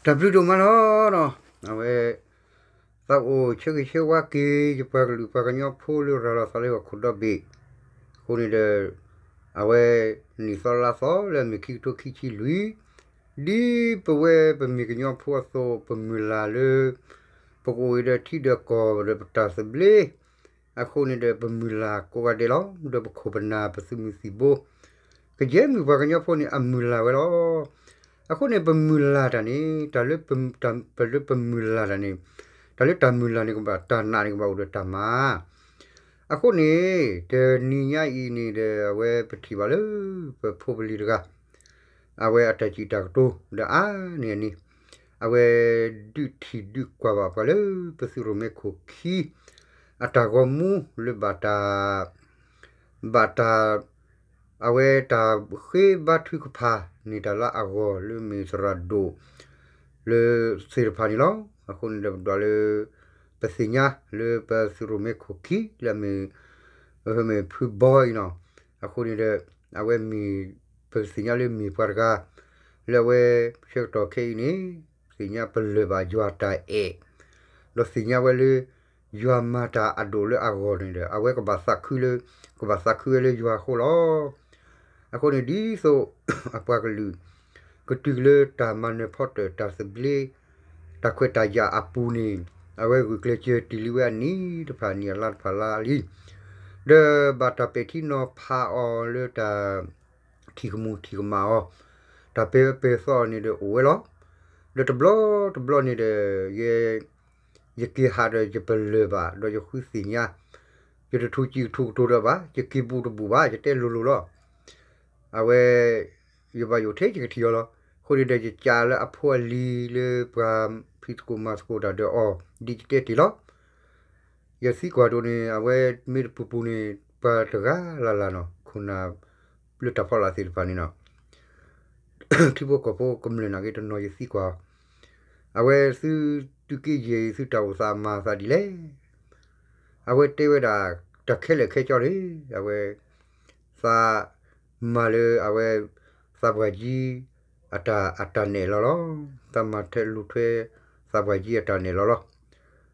တၢ်ဘျုးဒိၣ်မးလီၤ. အဝဲ သးအိၣ်ဆၢဂ့ၤဆၢဝါက့ၤ ယပှၤကလုာ်ပှၤကညီဖိလၢရၤလီၤသးလၢဟီၣ်ခိၣ်ဒီဘ့ၣ်အဃိန့ၣ်ဒီး အဝဲ နံၣ်သီလါသီလၢအမ့ၢ်ခံကထိခံဆံလွံၢ် ဒ်ပဝဲပမ့ၢ်ကညီဖိအသိး ပမုၢ်လၢ်လၢ ပကအိၣ်အံၤဒီးထံဒီးကီၢ်ဒီးပတၢ်သဘျ့ အဃိန့ၣ်ဒီး ပမုၢ်လၢ်ကိးဂၤဒဲးလီၤ. ဒီးပခိၣ်ပနၢ်ပသုးမုၢ်သံၣ်ဘိ ကယဲၢ်မုၢ်ပှၤကညီဖိန့ၣ် အမုၢ်လၢ်ဝဲလီၤ. အဃိန့ၣ် ပမုၢ်လၢ်တၢ်န့ၣ် တၢ်လၢပမုၢ်လၢ်တၢ်န့ၣ် တၢ်လၢတၢ်မုၢ်လၢ်န့ၣ်ကဘၣ် တၢ်နာ်န့ၣ်ကဘၣ်အိၣ်ဒီးတၢ်မၤ အဃိန့ၣ် တနံၤညါအံၤန့ၣ်ဒီး အဝဲပထံၣ်ဘၣ်လၢ ပဖိပလံၤတဂၤ အဝဲအတၢ်စံးတၢ်ကတိၤဒီးအါန့ၢ်အန့ၣ် အဝဲဒုးထံၣ်ဒုးကွၢ်ဘၣ်ပှၤလၢ ပသုးရိၣ်မဲခိၣ်ခံ အတၢ်ဂီၤမူလၢဘၣ်တၢ် ဘၣ်တၢ် အဝဲတၢ်ဃ့ဘါထုကဖၣ်န့ၢ်တၢ်လၢအဂီၢ်လၢမ့ၢ်သရၣ်ဒိၣ် လၢသ့ၣ်တဖၣ်န့ၣ်လီၤ. အဃိန့ၣ်ဒီးပဒွးလၢ ပသ့ၣ်ညါလၢပသုးရိၣ်မဲခိၣ်ခံလၢအမ့ၢ် မ့ၢ်ဖုဘီအံၤနီၤ အဃိန့ၣ်ဒီး အဝဲမ့ၢ် ပသ့ၣ်ညါလၢမ့ၢ်ပှၤတဂၤ လၢအဝဲဆၢကတီၢ်ခဲအံၤန့ၣ် သ့ၣ်ညါပလၢၢ်ဘၣ်ယွၤတၢ်အဲၣ် ဒီးသ့ၣ်ညါဝဲလၢ ယွၤမၤတၢ်အဒိၣ်လၢအဂီၢ်န့ၣ်ဒီး အဝဲကဘၣ်သးခုလၢ ကဘၣ်သးခုဝဲလၢယွၤအဃိလီၤ. အဃိန့ၣ်ဒ်သိး အပှၤကလုာ် ကတုၤက့ၤလၢတၢ်မၤနၢၤဖီတၢၣ်တၢ်သဘျ့ တၢ်ခွဲးတၢ်ယာ်အပူၤန့ၣ် အဝဲဂုာ်ကျဲးစၢးတ့ၢ်လံဝဲအနံၣ်တဖၣ်အနံၣ်အလါတဖၣ်လါလံ ဒီးဘၣ်တၢ်ပဲာ်ထံနီၤဖးအီၤလၢတၢ် ထံၣ်ကမူၣ်ထံၣ်ကမၣ်အီၤ တၢ်ပဲာ်အၢပဲာ်သီအီၤန့ၣ်ဒီးအိၣ်ဝဲလီၤ. ဒီးတဘျီတဘျီန့ၣ်ဒီး ယ ယက့ၤဟးဒီးယပလၢၢ်ဘၣ် ဒီးယဃုသ့ၣ်ညါ ယတထူးစံးကထူးကတိၤဒီးဘၣ် ယက့ၤဘူးတဘူးဘၣ် ယတဲလိၤလိၤလီၤ. အဝဲ ယဘၣ်ယိၣ်ထဲယကထံၣ်အီၤလီၤ. အဃိန့ၣ်ဒီးယကးလၢအဖိအလံၤလၢပှၤဖံးသကိးမၤသကိးတၢ်ဒီးအီၤ ဒ်ယတဲတ့ၢ်လီၤ. ယသံကွၢ်ဒိၣ်န့ၣ် အဝဲမ့ၢ်တပူၤပူၤန့ၣ် ပှၤတဂၤလၢ်လၢ်နီၤ ခိၣ်နၢ်လၢတၢ်ဖီလာ်သ့ၣ်တဖၣ်န့ၣ်နီၤ ထံဖိကီၢ်ဖိကမျၢၢ်နာ်က့တနီၤယသံကွၢ်အီၤ အဝဲသုသုးက့ယဲၢ်အံၤ သုတၢ်အိၣ်သးမၤသးဒ်လဲၣ်. အဝဲတဲဝဲဒၣ် တၢ်ခဲလၢာ်ခဲဆ့န့ၣ် အဝဲ သးမၤလၢအဝဲ သးပှၢ်ကံ အတၢ် အတၢ်နဲၣ်လီၤလီၤ. သးမၤထဲလူၤထွဲ သးပှၢ်ကံအတၢ်နဲၣ်လီၤလီၤ.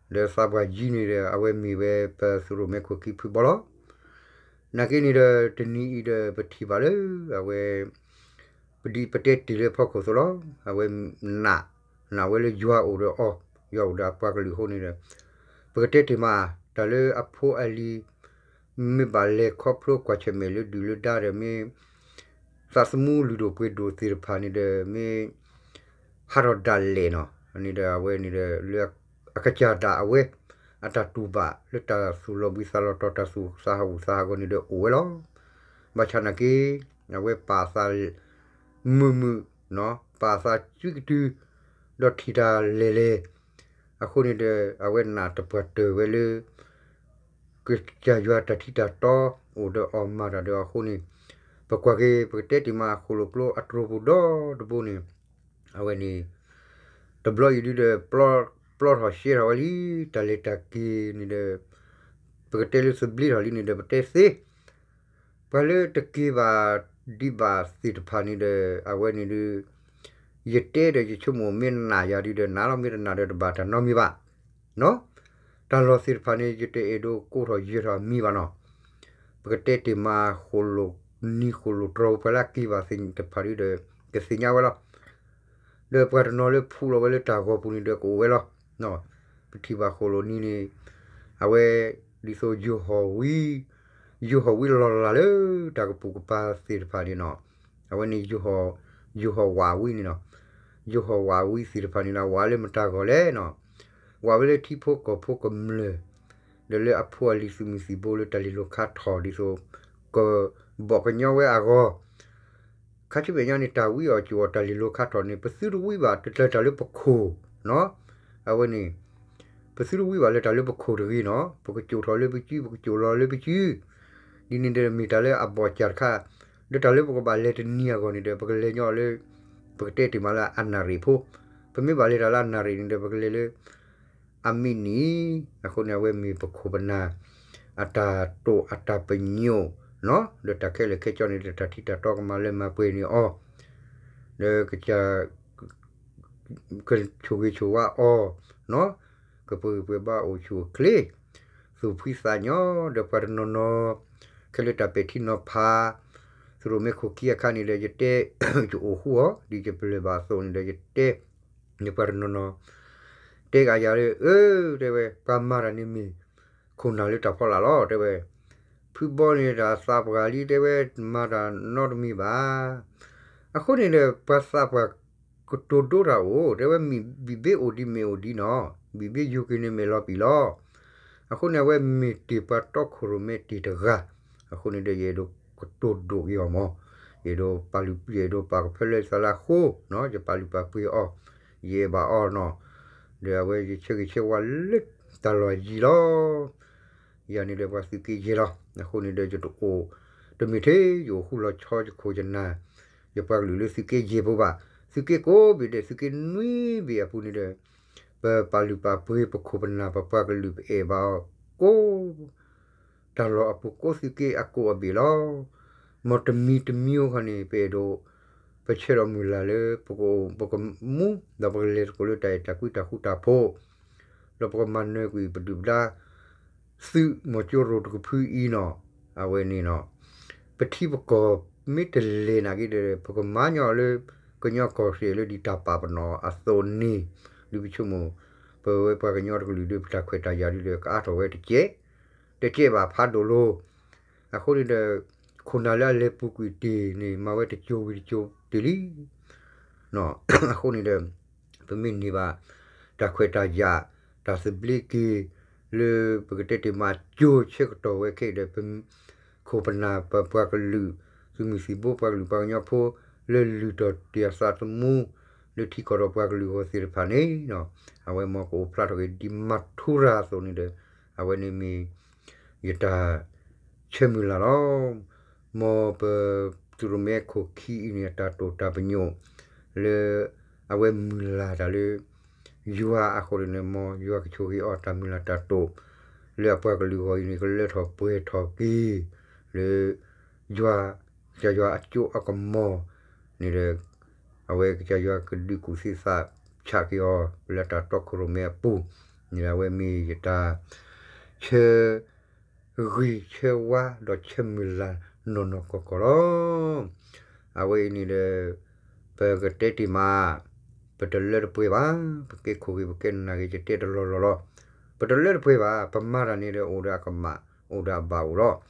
ဒီးသးပှၢ်ကံန့ၣ်ဒီး အဝဲမ့ၢ်ဝဲပသုးရိၣ်မဲခိၣ်ခံဖုဘီလီၤ. နာ်က့န့ၣ်ဒီး တနံၤအံၤဒီးပထံၣ်ဘၣ်လၢ အဝဲ ပဒ်ပတဲတ့ၢ်လၢဖီခိၣ်အသိးလီၤ. အဝဲနာ် နာ်ဝဲလၢယွၤအိၣ်ဒီးအီၤ ယွၤအိၣ်ဒီးအပှၤကလုာ်အဃိန့ၣ်ဒီး ပကတဲတ့ၢ်မး တၢ်လၢအဖိအလံၤ မ့ၢ်ဘၣ်လဲၤခီဖျိကွၢ်ဆၢၣ်မဲာ်လၢဒုၣ်လၢဒါဒီးမ့ၢ် သးသမူလုၢ်ဒိၣ်ပှ့ၤဒိၣ်သ့ၣ်တဖၣ်န့ၣ်ဒီး မ့ၢ် ဟးထီၣ်ဒၣ်လဲာ်နီၤ န့ၣ်ဒီးအဝဲန့ၣ်ဒီး လၢအကစၢ်ဒၣ်အဝဲ အတၢ်တူၢ်ဘၣ်လၢတၢ်သူၣ်လီၤဘှံးသးလီၤတီၤ တၢ်သူၣ်သးဟးဂူာ်သးဟးဂီၤန့ၣ်ဒီးအိၣ်ဝဲလီၤ. ဘၣ်ဆၣ်နာ်က့ အဝဲပာ်သး မုာ်မုာ် ပာ်သးစုကတုၤ ဒီးထံၣ်တၢ်လဲၤလဲၤ အဃိန့ၣ်ဒီး အဝဲနာ်တပှၢ်တၢၢ်ဝဲလၢ ကစၢ်ယွၤတၢ်ထံတၢ်တီအိၣ်ဒီးအီၤမၤတၢ်ဒီးအဃိန့ၣ် ပကွၢ်က့ၤ ပကတဲတ့ၢ်မးအဃိၣ်လိာ်ကျိအတြိၤပူၤဒီတဘိန့ၣ် အဝဲန့ၣ် တဘျီအံၤဒုဒီး ပျီထီၣ်ရှဲထီၣ်ဝဲလံ တၢ်လဲၤတၢ်က့ၤန့ၣ်ဒီး ပကတဲလၢသဘျ့ထီၣ်လံန့ၣ်ဒီး ပတဲသ့ ပှၤလၢတက့ၤဘၣ်ဒံးဘၣ်သ့ၣ်တဖၣ်န့ၣ်ဒီး အဝဲန့ၣ်ဒု ယတဲဒီးယဆိကမိၣ်မ့ၢ်နာ်ယၤဒုဒီးနာ်လီၤ မ့ၢ်တနာ်ဒီးတဘၣ်တၢ်နီတမံၤဘၣ် တၢ်လီၢ်သ့ၣ်တဖၣ်န့ၣ် ယတအဲၣ်ဒိးကိးထီၣ်ယၢၤထီၣ်အမံၤဘၣ်နီၤ ပကတဲတ့ၢ်မးဃိၣ်လိာ်နံၤဃိၣ်လိာ်တြီၤပှၤလၢအက့ၤဘၣ်သ့ၣ်တဖၣ်ဒုဒီး ကသ့ၣ်ညါဝဲလီၤ ဒီးပှၤတနီၤလၢဖှူလီၤဝဲလၢတၢ်ဂီၤပူၤန့ၣ်ဒီးကအိၣ်ဝဲလီၤ ပထံၣ်ဘၣ်ဃိၣ်လိာ်နံၤန့ၣ် အဝဲ ဒ်သိးယိၤဟီၣ်ဝံ ယိၤဟီၣ်ဝံလီၤလၢတၢ်ကပိာ်ကပၤသ့ၣ်တဖၣ်န့ၣ်နီၤ အဝဲန့ၣ် ယိၤဟီၣ်ဝးဝံန့ၣ်နီၤ ယိၤဟီၣ်ဝးဝံသ့ၣ်တဖၣ်န့ၣ်လီၤ ဝးလၢမတၤဂီၢ်လဲၣ်နီၤ ဝးဝဲလၢထံဖိကီၢ်ဖိကမျၢၢ် ဒီးလၢအဖိအလံၤသုးမုၢ်သံၣ်ဘိလၢတၢ်လဲၤလိၤခါထီၣ်ဒ်သိး ကဘီၣ်ကညီဝဲအဂီၢ် ခါဆူမဲာ်ညါန့ၣ် တၢ်ဝံအီၣ်ကၠိအီၣ်တၢ်လဲၤလိၤခါထီၣ်န့ၣ် ပသုတဝံဘၣ် တၢ်လၢပခိၣ်နီၤ အဝဲန့ၣ် ပသုတဝံဘၣ်လၢတၢ်လၢပခိၣ်တဂ့ၤနီၤ ပကကၠိထီၣ်လၢပစု ပကကၠိလီၤလၢပစု ဒ်န့ၣ်ဒီးမ့ၢ်တၢ်လၢအဘီၣ်စၢ်တခါ ဒီးတၢ်လၢပကဘၣ်လဲၤတနံၤအဂီၢ်န့ၣ်ဒီး ပကလဲၤညီလၢ ပကတဲတ့ၢ်မးလၢအနၣ်ရံၣ်ဖိ ပမ့ၢ်ဘၣ်လဲၤတၢ်လၢအနၣ်ရံၣ်န့ၣ်ဒီး ပကလဲၤလၢ အမံးနံး အဃိန့ၣ်အဝဲမ့ၢ်ပခိၣ်ပနၢ် အတၢ်တိာ်အတၢ်ပညိၣ်နီၤ ဒီးတၢ်ခဲလၢာ်ခဲဆ့န့ၣ်ဒီး တၢ်ထံတၢ်တီကမၤလၢမၤပှဲၤန့ၢ်အီၤ ဒီးကစၢ် ကဆိၣ်ဂ့ၤဆိၣ်ဝါအီၤ, ကပှဲၤဂံၢ်ပှဲၤဘါအိၣ်ဆူၣ်အိၣ်ချ့, သူၣ်ဖှံသးညီဒီးပှၤတနီၤနီၤ, ခဲလၢာ်တၢ်ပဲာ်ထံနီၤဖး, သရိာ်မဲခိၣ်ခံအခါန့ၣ်ဒီး ယတဲ, ယအိၣ်ဃူအီၤ ဒ်ယပလၢၢ်ဘၣ်အသိးန့ၣ်ဒီး ယတဲ, ယပှၤတနီၤနီၤ, တဲဂၤယၤလၢ အၢ, တဲဝဲ ပှၤမၤတၢ်န့ၣ်မ့ၢ် ခိၣ်နၢ်လၢတၢ်ဖီလာ်လီၤ တဲဝဲ, ဖုဘီန့ၣ်တၢ်သးပှၢ်လံ တဲဝဲ မၤတၢ်နီတမံၤဘၣ်. အဃိန့ၣ်ဒီး ပှၤသးပှၢ်ကတိၤဒိတၢ်အိၣ် တဲဝဲ မ့ၢ်ဘံၣ်ဘ့အိၣ်ဒံးမ့ၢ်အိၣ်ဒံးနီၤ, ဘံၣ်ဘ့ယူၤက့ၤန့ၣ်မ့ၢ်လီၤပံာ်လီၤ. အဃိန့ၣ် အဝဲမ့ၢ်တ့ၢ်ပှၤတီခိၣ်ရိၣ်မဲတ့ၢ်တဂၤ, အဃိန့ၣ်ဒီး ယအဲၣ်ဒိးကတိၤဒိၣ်က့ၤအီၤမး, ယအဲၣ်ဒိးပာ်လုၢ် ယအဲၣ်ဒိးပာ်ကဖၢလၢသးလၢအဃိ, ယပာ်လုၢ်ပာ်ပှ့ၤအီၤ, ယအဲၣ်ဘၣ်အီၤနီၤ, ဒီးအဝဲယဆၢဂ့ၤဆၢဝါလၢတၢ်လီၢ်ယံၤလီၤ. ယၤန့ၣ်ဒီးပှၤသုးက့ယဲၢ်လီၤ. အဃိန့ၣ်ဒီးယတအိၣ်, တမ့ၢ်ထဲယအိၣ်ဃူလီၤဆီယခိၣ်ယနၢ်, ယပှၤကလုာ်လၢသုးက့ယဲၢ်ဖိဘၣ်, သုးက့ကိးဘ့ၣ်ဒဲး သုးက့နွံဘ့ၣ်အပူၤန့ၣ်ဒီး, ပပာ်လုၢ်ပာ်ပှ့ၤပခိၣ်ပနၢ် ပပှၤကလုာ် ပအဲၣ်ဘၣ်အီၤကိး တၢ်လီၢ်အပူၤကိး သုးက့အကိးအဘ့ၣ်လီၤ. မ်တမံၤတမံၤအိၣ်ခီန့ၣ် ပအဲၣ်ဒိး, ပဆၢဒီးမုၢ်လၢ်လၢ ပကအိၣ်ပကမူ ဒီးပကလဲၤသကိးလၢတၢ်အဲၣ်တၢ်ကွံတၢ်ဃူတၢ်ဖိး, ဒီးပကမၤနၢၤကွံာ်ပဒုၣ်ပဒါ သုးမီၤကၠိရိၤတကဖုအံၤနီၤ, အဝဲန့ၣ်နီၤ, ပထံပကီၢ်မ့ၢ်တလဲၤနာ်က့ဒီး ပကမၤညီလၢ ကညီကီၢ်စဲၣ်လၢဒ်တၢ်ပာ်ပနီၣ်အသိးန့ၣ်, ဒ်ပဆိကမိၣ်, ပဝဲပှၤကညီတကလုာ်ဒီး ပတၢ်ခွဲးတၢ်ယာ်ဒ်ဒီး ကအါထီၣ်ဝဲတကဲး, တကဲးဘၣ်ဖးဒိၣ်လိၤ, အဃိန့ၣ်ဒီး, ခိၣ်နၢ်လၢအလဲၤပူၤကွံာ်တ့ၢ်န့ၣ် မၤဝဲတစိၤဝံၤတစိၤတ့ၢ်လံ အဃိန့ၣ်ဒီး, ပမ့ၢ်န့ၢ်ဘၣ် တၢ်ခွဲးတၢ်ယာ်, တၢ်သဘျ့က့ၤ, လၢပကတဲတ့ၢ်မး ကၠိဆၢကတီၢ်ဝဲခဲအံၤဒီး ပခိၣ်ပနၢ် ပပှၤကလုာ်, သုးမုၢ်သံၣ်ဘိ ပှၤကလုာ်ပှၤကညီဖိ လၢလုၢ်ထီၣ်တ့ၢ်အသးသမူ, လၢထံကီၢ်ဒီးပှၤကလုာ်အဂီၢ်သ့ၣ်တဖၣ်န့ၣ်, အဝဲမ်ကအိၣ်ဖျါထီၣ်က့ၤဒ်မၤထူရၤအသိးန့ၣ်ဒီး, အဝဲန့ၣ်မ့ၢ် ယတၢ်ဆၢမုၢ်လၢ်လီၤ. မ်ပသုးရိၣ်မဲခိၣ်ခံအံၤန့ၣ် အတၢ်တိာ်တၢ်ပညိၣ် လၢအဝဲမုၢ်လၢ်တၢ်လၢ ယွၤအဃိန့ၣ် မ်ယွၤကဆိၣ်ဂ့ၤအီၤတၢ်မုၢ်လၢ်တၢ်တိာ် လၢအပှၤကလုာ်အဂီၢ်အံၤန့ၣ် ကလၢထီၣ်ပှဲၤထီၣ်က့ၤ လၢ ယွၤ, ကစၢ်ယွၤအစိအကမီၤန့ၣ်ဒီး အဝဲကစၢ်ယွၤကဒုးကူၣ်သ့သးဆးက့ၤအီၤ လၢတၢ်တီခိၣ်ရိၣ်မဲအပူၤန့ၣ် အဝဲမ့ၢ်ယတၢ် ဆၢ ဂ့ၤဆၢဝါဒီးဆၢမုၢ်လၢ်နီၢ်နီၢ်ကီၢ်ကီၢ်လီၤ. အဝဲအံၤန့ၣ်ဒီး ပကတဲတ့ၢ်မး, ပတလၢတပှဲၤဘၣ်, ပကဲခိၣ်ဂ့ၤ ပကဲနၢ်ဂ့ၤ ယတဲတလီၢ်လီၢ်လီၤ. ပတလၢတပှဲၤဘၣ်, ပမၤတၢ်န့ၣ်ဒီး အိၣ်ဒီးအကမၣ်, အိၣ်ဒီးအဘၣ်အိၣ်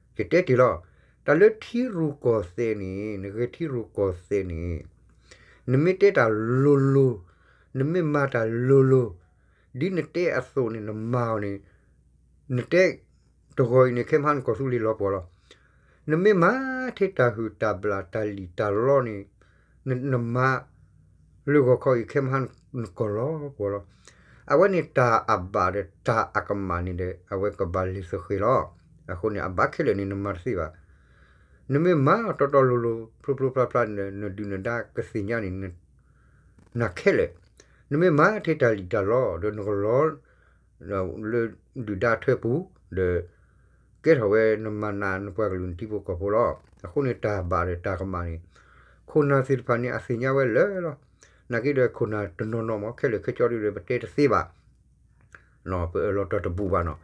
လီၤ. ယတဲတ့ၢ်လီၤ, တၢ်လၢထံရူၢ်ကီၢ်သဲးန့ၣ် နဂဲၤထံရူၢ်ကီၢ်သဲးန့ၣ် နမ့ၢ်တဲတၢ်လိၤလိၤ, နမ့ၢ်မၤတၢ်လိၤလိၤ, ဒ်နတဲအသိးန့ၣ် နမၤအီၤန့ၣ်, နတဲတဂီၤအံၤန့ၣ် ခဲမဟါနကီၢ်သူလ့ၤလီၤပှီၢ်လီၤ. နမ့ၢ်မၤထဲတၢ်ဟုၣ်တၢ်ဘျၣ်တၢ်လံၣ်တၢ်လီန့ၣ်, နမၤလၢဂီၤခီအံၤ ခဲမဟါနကီၢ်လီၤပှီၢ်လီၤ. အဝဲန့ၣ်တၢ်အဘၣ်ဒီးတၢ်အကမၣ်န့ၣ်ဒီး အဝဲကဘၣ်လဲၤသဃဲၤလီၤ. အဃိန့ၣ် အဘၣ်ခဲလၢာ်န့ၣ် နမၤတသ့ဘၣ်. နမ့ၢ်မၤတီတီလိၤလိၤ ဖျိဖျိဖျါဖျါန့ၣ်ဒီး နဒုၣ်နဒါကသ့ၣ်ညါန့ၣ် နၢ်ခဲလၢာ်, နမ့ၢ်မၤထဲတၢ်လံၣ်တၢ်လီဒီး နကလီၤ လၢဒုၣ်ဒါထွဲပူၤ, ဒီးကဲထီၣ်ဝဲနမၤနးနပှၤကလုာ်နထံဖိကီၢ်ဖိလီၤ. အဃိန့ၣ်တၢ်ဘၣ်ဒီးတၢ်ကမၣ်န့ၣ် ခိၣ်နၢ်သ့ၣ်တဖၣ်န့ၣ် အသ့ၣ်ညါဝဲလၢာ်လီၤ. နာ်က့ဒီးခိၣ်နၢ်တနီၤနီၤမး ခဲလၢာ်ခဲဆ့ဒီး ပတဲတသ့ဘၣ် ပအၢၣ်လီၤတၢ်တဘူၣ်ဘၣ်နီၤ.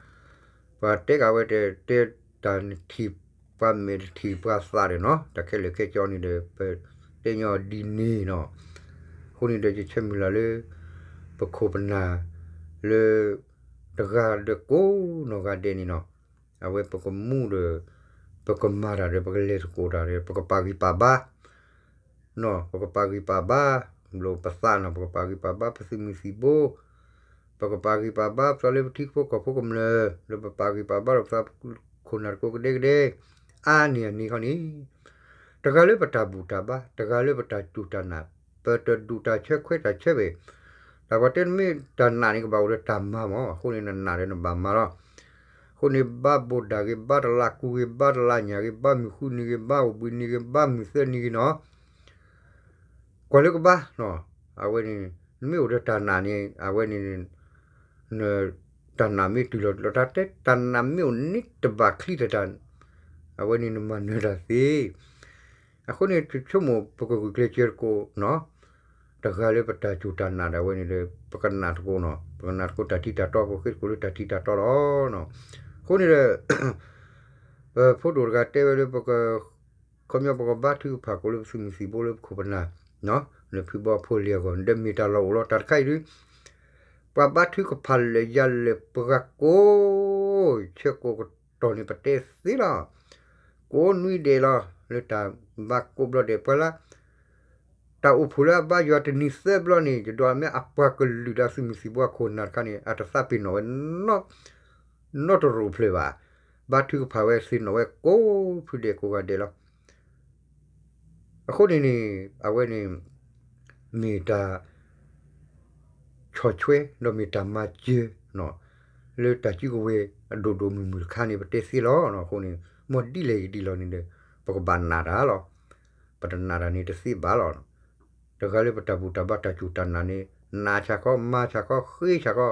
ပှၤတဲကးဝဲတဲ တဲတၢ်နထံၣ်ပှၤမဲာ်တထံၣ်ပှၤသးဒီးနီၤ, တၢ်ခဲလၢာ်ခဲဆ့န့ၣ်ဒီး ပတဲညီဒ်န့ၣ်နီၤ. အဃိန့ၣ်ဒီးယဆၢမုၢ်လၢ်လၢ ပခိၣ်ပနၢ် လၢ တဂၤဒီးကိးနီၢ်ဂၤဒဲးန့ၣ်နီၤ, အဝဲပကမူဒီး ပကမၤတၢ်ဒီး ပကလဲၤသကိးတၢ်ဒီး ပကပာ်ဂံၢ်ပာ်ဘါ နီၤ, ပကပာ်ဂံၢ်ပာ်ဘါ ဘျီပသးနီၤ, ပကပာ်ဂံၢ်ပာ်ဘါ ပသုးမုၢ်သံၣ်ဘိ, ပကပာ်ဂံၢ်ပာ်ဘါပသးလၢပထံဖိကီၢ်ဖိကမျၢၢ်, ဒီးပပာ်ဂံၢ်ပာ်ဘါဒီးပသးခိၣ်နၢ်တကိးကဒဲကဒဲ, အါန့ၢ်အန့ၣ်ခီန့ၣ်, တဂၤလၢပတၢ်ဘူၣ်တၢ်ဘါ, တဂၤလၢပတၢ်စူၢ်တၢ်နာ်, ပတဒူၣ်တၢ်ဆၢခွဲးတၢ်ဆၢဘၣ်, တၢ်ပှၤတဲနမ့ၢ်တၢ်နာ်န့ၣ် ကဘၣ်အိၣ်ဒီးတၢ်မၤမး, အဃိန့ၣ်နနာ်ဒီးနဘၣ်မၤလီၤ. အဃိန့ၣ် ဘါဘိၣ်ဒၣ်ဂ့ၤ, ဘါတလးကူဂ့ၤ, ဘါတလးညၣ်ဂ့ၤ, ဘါမုၢ်ဃုနံၤဂ့ၤ, ဘါအိၣ်ဘှံးနံၤဂ့ၤ, ဘါမုၢ်သၢနံၤဂ့ၤနီၤ, ကွၢ်လၢကဘါ, အဝဲန့ၣ် နမ့ၢ်အိၣ်ဒီးတၢ်နာ်န့ၣ် အဝဲန့ၣ် တၢ်နာ်မ့ၢ်တုၤလီၤလီၤတၢ်တဲ, တၢ်နာ်မ့ၢ်အိၣ်န့ၣ်တဘၣ်ချံတၢ်တၢ်, အဝဲန့ၣ်နမၤနၢၤတၢ်သ့. အဃိန့ၣ် ဆိကမိၣ်ပကဂုာ်ကျဲးစၢးသကိးနီၤ, တၢ် တဂၤလၢပတၢ်စူၢ်တၢ်နာ်ဒၣ်ဝဲန့ၣ်ဒီး ပကနာ်သကိးနီၤ, ပကနာ်သကိးတၢ်ထံတၢ်တီ ပဃ့သကိးလၢတၢ်ထံတၢ်တီလီၤ. အဃိန့ၣ်ဒီး ပဖိဒိၣ်တဂၤတဲဝဲလၢ ပက ခီပညီပကဘါထုကဖၣ်ကိးလၢပသုးမုၢ်သံၣ်ဘိလၢပခိၣ်ပနၢ် လၢဖုဘီဖိလံၤအဂီၢ် ဒီးမ့ၢ်တၢ်လီၢ်အိၣ်လီၤ. တၢ်တခါအံၤဒု ပှၤဘါထုကဖၣ်လၢယၤလၢပှၤကိး ဆၢကိးကတီၢ်န့ၣ် ပတဲသ့လီၤ. ကိးနွံဒဲးလီၤ လၢတၢ်ဘါကိးဘျီဒဲး ပှၤလၢ တၢ်အိၣ်ဖှိၣ်လၢအဘါယွၤတနံၤသၢဘျီန့ၣ် ယဒိးမ့ၢ်အပှၤကလုာ်ဒီးသုးမုၢ်သံၣ်ဘိအခိၣ်နၢ်တခါန့ၣ် အတသးပ့ၤနီၣ်ဝဲ နီတရူးဖျၢၣ်ဘၣ်. ဘါထုကဖၣ်ဝဲသ့ၣ်နီၣ်ဝဲကိးဖုဒဲးကိးဂၤဒဲးလီၤ. အဃိန့ၣ်န့ၣ် အဝဲန့ၣ် မ့ၢ်တၢ် ဆီၣ်ထွဲ ဒီးမ့ၢ်တၢ်မၤစၢၤ လၢတၢ်စုကဝဲၤအဒိၣ်ဒိၣ်မုၢ်မုၢ်တခါန့ၣ် ပတဲသ့လီၤ. အဃိန့ၣ် မ်ဒ်လဲၣ်ဂ့ၤဒ်လဲၣ်န့ၣ်ဒီး ပကဘၣ်နာ်တၢ်လီၤ. ပတနာ်တၢ်န့ၣ်တသ့ဘၣ်လီၤ. တဂၤလၢပတၢ်ဘူၣ်တၢ်ဘါတၢ်စူၢ်တၢ်နာ်န့ၣ် နာ်ဆၣ်ခီ မၤဆၣ်ခီ ဃ့ဆၣ်ခီ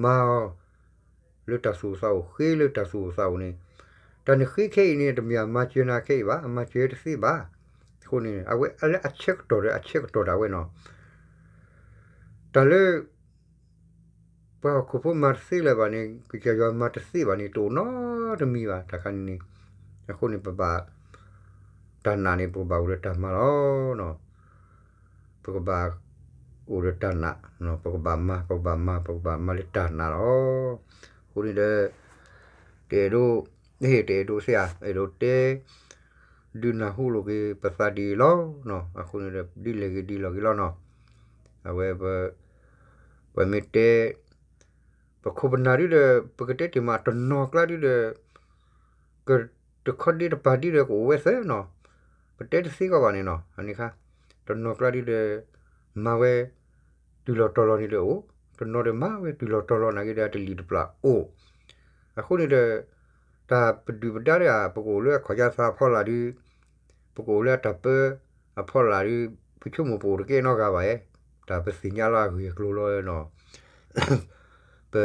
မၤအီၤ လၢတၢ်သူၣ်အိၣ်သးအိၣ် ဃ့လၢတၢ်သူၣ်အိၣ်သးအိၣ်န့ၣ် တၢ်န့ၣ်ဃ့ခဲအံၤန့ၣ် တမ့ၢ်အမၤစၢၤနၤခဲအံၤဘၣ်, အမၤစၢၤတသ့ဘၣ်. အဃိန့ၣ် အဝဲလၢအဆၢကတီၢ်ဒီး အဆၢကတီၢ်ဒၣ်ဝဲနီၤ တၢ်လၢ ပှၤဟီၣ်ခိၣ်ဖိမၤတသ့လၢၤဘၣ်န့ၣ် ကစၢ်ယွၤမၤတသ့ဘၣ်န့ၣ် တအိၣ်နီတမံၤဘၣ် တၢ်ခါန့ၣ်န့ၣ်. အဃိန့ၣ် ပဘၣ် တၢ်နာ်န့ၣ် ပကဘၣ်အိၣ်ဒီးတၢ်မၤလီၤ. ပကဘၣ်အိၣ်ဒီးတၢ်နာ်, ပကဘၣ်မၤ ပကဘၣ်မၤ ပကဘၣ်မၤလၢတၢ်နာ်လီၤ. အဃိန့ၣ်ဒီး တအဲၣ်ဒိး တအဲၣ်ဒိးသ့ဧါ အဲၣ်ဒိးတဲ ဒုးနၢ်ဟူလိာ်က့ၤပသးဒ်အံၤလီၤ. အဃိန့ၣ်ဒီး ဒ်လဲၣ်ဂ့ၤဒ်လဲၣ်ဂ့ၤလီၤနီၤ. အဝဲ ပမ့ၢ်တဲ ပခိၣ်ပနၢ်ဒ်ဒီး ပကတဲတ့ၢ်မး တနီၤကျါဒ်ဒီး ကတခီဒ့တပၤဒ်ဒီး ကအိၣ်ဝဲသၢနီၤ. ပတဲတသ့ကီးဘၣ်န့ၣ်နီၤ အန့ၣ်ခါ တနီၤကျါဒ်ဒီး မၤဝဲ တုၤလီၤတီၤလီၤန့ၣ်ဒီးအိၣ်, တနီၤဒီးမၤဝဲတုၤလီၤတီၤလီၤနာ်က့ဒီး အတလံၣ်တပျၢ်အိၣ်. အဃိန့ၣ်ဒီး တၢ်ပဒုၣ်ပဒါတဂၤ ပကအိၣ်လၢအခီၣ်ကၢသးအဖီလာ်ဒု ပကအိၣ်လၢအတၢ်ပၢအဖီလာ်ဒု ပဆိကမိၣ်ပအိၣ်တကဲနီတဂၤဘၣ်ဧါ. တၢ်ပသ့ၣ်ညါလီၤအဂ့ၢ်အကျိၤလီၤနီၤ. ပ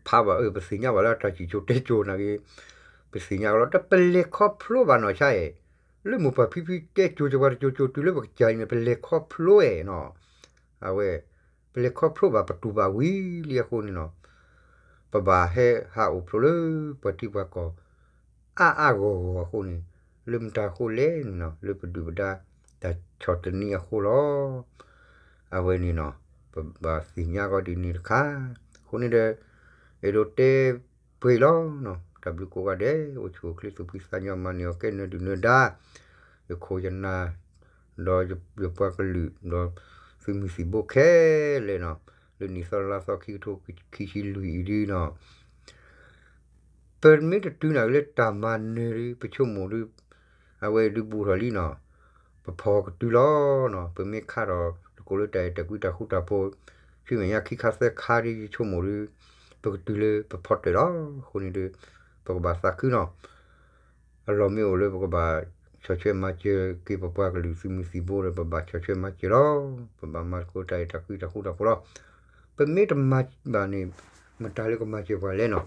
ဖးဘၣ်အၢ ပသ့ၣ်ညါဘၣ်လၢတၢ်စံၣ်စိၤတဲစိၤနာ်က့ ပသ့ၣ်ညါလီၤ တပလဲၤခီဖျိဘၣ်နီၢ်ဆါအံၤ, လၢမိၢ်ပၢ်ဖံဖုတဲစိၤကပၤတစိၤစိၤတုၤလၢပကစၢ်အံၤန့ၣ် ပလဲၤခီဖျိဝဲနီၤ. အဝဲ ပလဲၤခီဖျိဘၣ်ပတူၢ်ဘၣ်ဝံၤလံအဃိန့ၣ်နီၤ, ပဘၣ်ဟဲဟးအိၣ်ဖျိလၢပှၤထံပှၤကီၢ် အါအါဂီၢ်ဂီၢ်အဃိန့ၣ်, လၢမတၤအဃိလဲၣ်န့ၣ်နီၤ, လၢပဒုၣ်ပဒါတၢ်ဆီၣ်သနံးအဃိလီၤ. အဝဲန့ၣ်နီၤ, ပဘၣ်သ့ၣ်ညါကီးဒ်န့ၣ်တခါ, အဃိန့ၣ်ဒီး အဲၣ်ဒိးတဲပှဲၤလီၤ. တၢ်ဘျုးကိးဂၤဒဲး, အိၣ်ဆူၣ်အိၣ်ချ့သူၣ်ဖှံသးညီ မၤန့ၢ်အီၤကဲနၢၤဒုၣ်နၢၤဒါ, ယခိၣ်ယနၢ် ဒီးယပှၤကလုာ် ဒီးသုးမုၢ်သံၣ်ဘိခဲလၢာ်နီၤ, လၢနံၣ်သီလါသီခံကထိခံဆံလွံၢ်အံၤဒုနီၤ, ပမ့ၢ်တတုၤနာ်က့ၤလၢတၢ်မၤနၢၤဒု ပဆိကမိၣ်ဒု အဝဲအံၤဒုဘူးထီၣ်လံနီၤ, ပဖီၣ်ကတုၤလီၤနီၤ, ပမ့ၢ်ခါထီၣ်သကိးလၢတၢ်အဲၣ်တၢ်ကွံတၢ်ဃူတၢ်ဖိး, ဆူမဲာ်ညါခံခါသၢခါဒု ယဆိကမိၣ်ဒု ပကတုၤလၢပဖီတၢၣ်လီၤ. အဃိန့ၣ်ဒု ပကဘၣ်သးခုနီၤ အလီၢ်မ့ၢ်အိၣ်လၢပကဘၣ်ဆီၣ်ထွဲမၤစၢၤက့ၤပပှၤကလုာ်သုးမုၢ်သံၣ်ဘိဒီး ပဘၣ်ဆီၣ်ထွဲမၤစၢၤလီၤ. ပဘၣ်မၤသကိးတၢ်အဲၣ်တၢ်ကွံတၢ်ဃူတၢ်ဖိးလီၤ. ပမ့ၢ်တမၤဘၣ်န့ၣ် မတၤလၢကမၤစၢၤပှၤလဲၣ်နီၤ.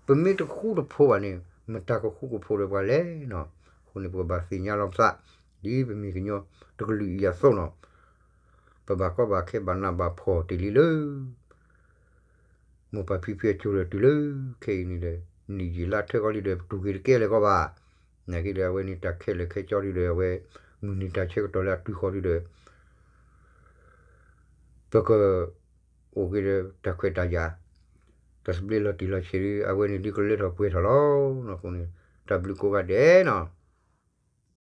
ပမ့ၢ်တဃူတဖိးဘၣ်န့ၣ် မတၤကဃူကဖိးဒီးပှၤလဲၣ်နီၤ. အဃိန့ၣ် ပကဘၣ်သ့ၣ်ညါလီၤပသး ဒ်ပမ့ၢ်ကညီတကလုာ်အံၤအသိးနီၤ, ပဘၣ်ကီဘၣ်ခဲဘၣ်နးဘၣ်ဖှီၣ်တ့ၢ်လံလၢ မိၢ်ပၢ်ဖံဖုအစိၤဒီးတုၤလၢခဲအံၤန့ၣ်ဒီး နံၣ်ယံာ်လါထၢကီးလံဒီး ပတူၢ်က့ၤတကဲလၢၤကီးဘၣ်. နာ်က့ဒီး အဝဲန့ၣ်တၢ်ခဲလၢာ်ခဲဆ့ဒုဒီး အဝဲမုၢ်နံၤတၢ်ဆၢကတီၢ်လၢအတုၤဃီဒုဒီး ပကအိၣ်က့ၤဒီးတၢ်ခွဲးတၢ်ယာ်, တၢ်သဘျ့လီၤတံၢ်လီၤဆဲးဒု အဝဲန့ၣ်ဒုကလၢထီၣ်ပှဲၤထီၣ်လီၤ. အဃိန့ၣ် တၢ်ဘျုးကိးဂၤဒဲးနီၤ.